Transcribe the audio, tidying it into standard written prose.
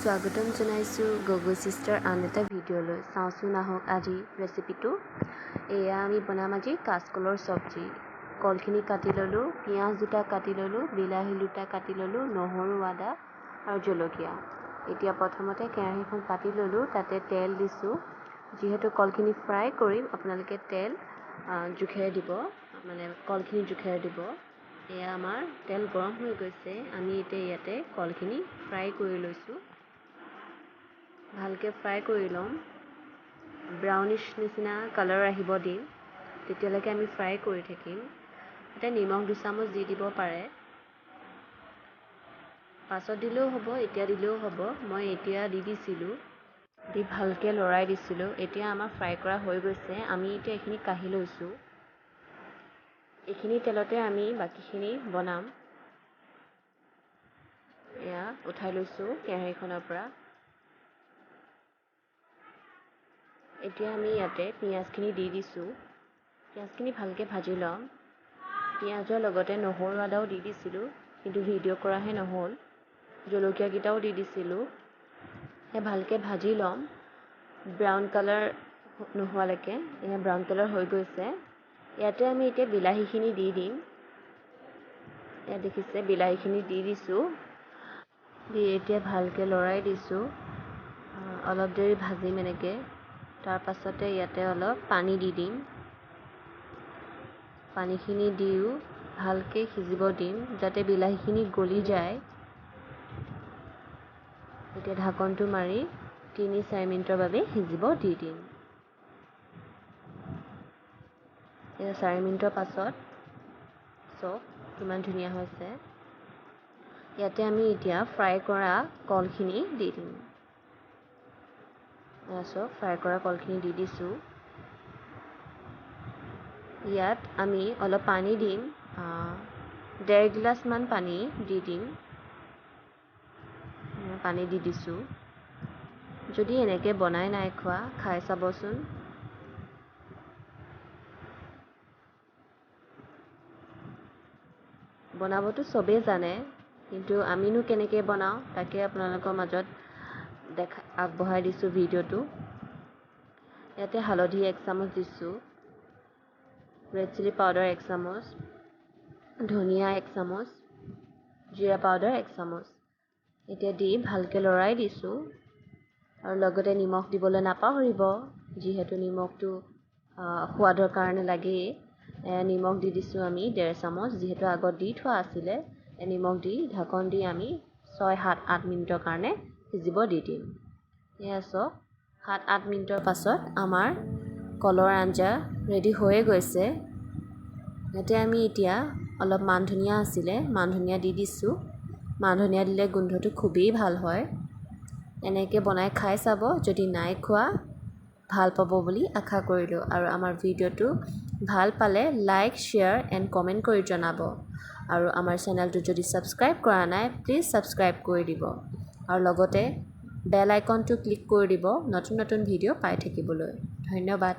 স্বাগতম জনাইছোঁ গগৈ চিষ্টাৰ আন এটা ভিডিঅ'লৈ। চাওঁচোন আহক আজি ৰেচিপিটো। এয়া আমি বনাম আজি কাচকলৰ চব্জি। কলখিনি কাটি ল'লোঁ, পিঁয়াজ দুটা কাটি ল'লোঁ, বিলাহী দুটা কাটি ল'লোঁ, নহৰু, আদা আৰু জলকীয়া। এতিয়া প্ৰথমতে কেৰাহীখন পাতি ল'লোঁ, তাতে তেল দিছোঁ। যিহেতু কলখিনি ফ্ৰাই কৰিম, আপোনালোকে তেল জোখেৰে দিব, মানে কলখিনি জোখেৰে দিব। এয়া আমাৰ তেল গৰম হৈ গৈছে। আমি এতিয়া ইয়াতে কলখিনি ফ্ৰাই কৰি লৈছোঁ। ভালকৈ ফ্ৰাই কৰি ল'ম, ব্ৰাউনিছ নিচিনা কালাৰ আহিব দিম, তেতিয়ালৈকে আমি ফ্ৰাই কৰি থাকিম। ইয়াতে নিমখ দুচামুচ দি দিব পাৰে, পাছত দিলেও হ'ব, এতিয়া দিলেও হ'ব। মই এতিয়া দি দিছিলোঁ, দি ভালকৈ লৰাই দিছিলোঁ। এতিয়া আমাৰ ফ্ৰাই কৰা হৈ গৈছে। আমি এতিয়া এইখিনি কাঢ়ি লৈছোঁ। এইখিনি তেলতে আমি বাকীখিনি বনাম। এয়া উঠাই লৈছোঁ কেৰাহীখনৰ পৰা। এতিয়া আমি ইয়াতে পিঁয়াজখিনি দি দিছোঁ। পিঁয়াজখিনি ভালকৈ ভাজি ল'ম। পিঁয়াজৰ লগতে নহৰু আদাও দি দিছিলোঁ, কিন্তু ভিডিঅ' কৰাহে নহ'ল। জলকীয়াকেইটাও দি দিছিলোঁ। সেয়া ভালকৈ ভাজি ল'ম ব্ৰাউন কালাৰ নোহোৱালৈকে। এয়া ব্ৰাউন কালাৰ হৈ গৈছে। ইয়াতে আমি এতিয়া বিলাহীখিনি দি দিম। ইয়াত দেখিছে বিলাহীখিনি দি দিছোঁ। দি এতিয়া ভালকৈ লৰাই দিছোঁ। অলপ দেৰি ভাজিম এনেকৈ। তাৰ পাছতে ইয়াতে অলপ পানী দি দিম। পানীখিনি দিও ভালকৈ সিজিব দিম, যাতে বিলাহীখিনি গলি যায়। এতিয়া ঢাকনটো মাৰি 3-4 মিনিটৰ বাবে সিজিব দি দিম। এতিয়া 4 মিনিটৰ পাছত চাওক কিমান ধুনীয়া হৈছে। ইয়াতে আমি এতিয়া ফ্ৰাই কৰা কলখিনি দি দিম। এয়া চাওক, ফ্ৰাই কৰা কলখিনি দি দিছোঁ। ইয়াত আমি অলপ পানী দিম, 1.5 গিলাচমান পানী দি দিম। পানী দি দিছোঁ। যদি এনেকৈ বনাই নাই খোৱা, খাই চাবচোন। বনাবতো চবেই জানে, কিন্তু আমিনো কেনেকৈ বনাওঁ তাকে আপোনালোকৰ মাজত দেখা আগবঢ়াই দিছোঁ ভিডিঅ'টো। ইয়াতে হালধি 1 চামুচ দিছোঁ, ৰেড চিলি পাউডাৰ 1 চামুচ, ধনিয়া 1 চামুচ, জিৰা পাউডাৰ 1 চামুচ। এতিয়া দি ভালকৈ লৰাই দিছোঁ। আৰু লগতে নিমখ দিবলৈ নাপাহৰিব, যিহেতু নিমখটো সোৱাদৰ কাৰণে লাগেই। নিমখ দি দিছোঁ আমি 1.5 চামুচ, যিহেতু আগত দি থোৱা আছিলে। নিমখ দি ঢাকন দি আমি 6, 7, 8 মিনিটৰ কাৰণে সিজিব দি দিম। এয়া চাওক, 7-8 মিনিটৰ পাছত আমাৰ কলৰ আঞ্জা ৰেডি হৈয়ে গৈছে। ইয়াতে আমি এতিয়া অলপ মান ধনিয়া আছিলে, মান ধনিয়া দি দিছোঁ। মান ধনিয়া দিলে গোন্ধটো খুবেই ভাল হয়। এনেকৈ বনাই খাই চাব, যদি নাই খোৱা ভাল পাব বুলি আশা কৰিলোঁ। আৰু আমাৰ ভিডিঅ'টো ভাল পালে লাইক, শ্বেয়াৰ এণ্ড কমেণ্ট কৰি জনাব। আৰু আমাৰ চেনেলটো যদি ছাবস্ক্ৰাইব কৰা নাই, প্লিজ ছাবস্ক্ৰাইব কৰি দিব। আৰু লগতে বেল আইকনটো ক্লিক কৰি দিব নতুন নতুন ভিডিঅ' পাই থাকিবলৈ। ধন্যবাদ।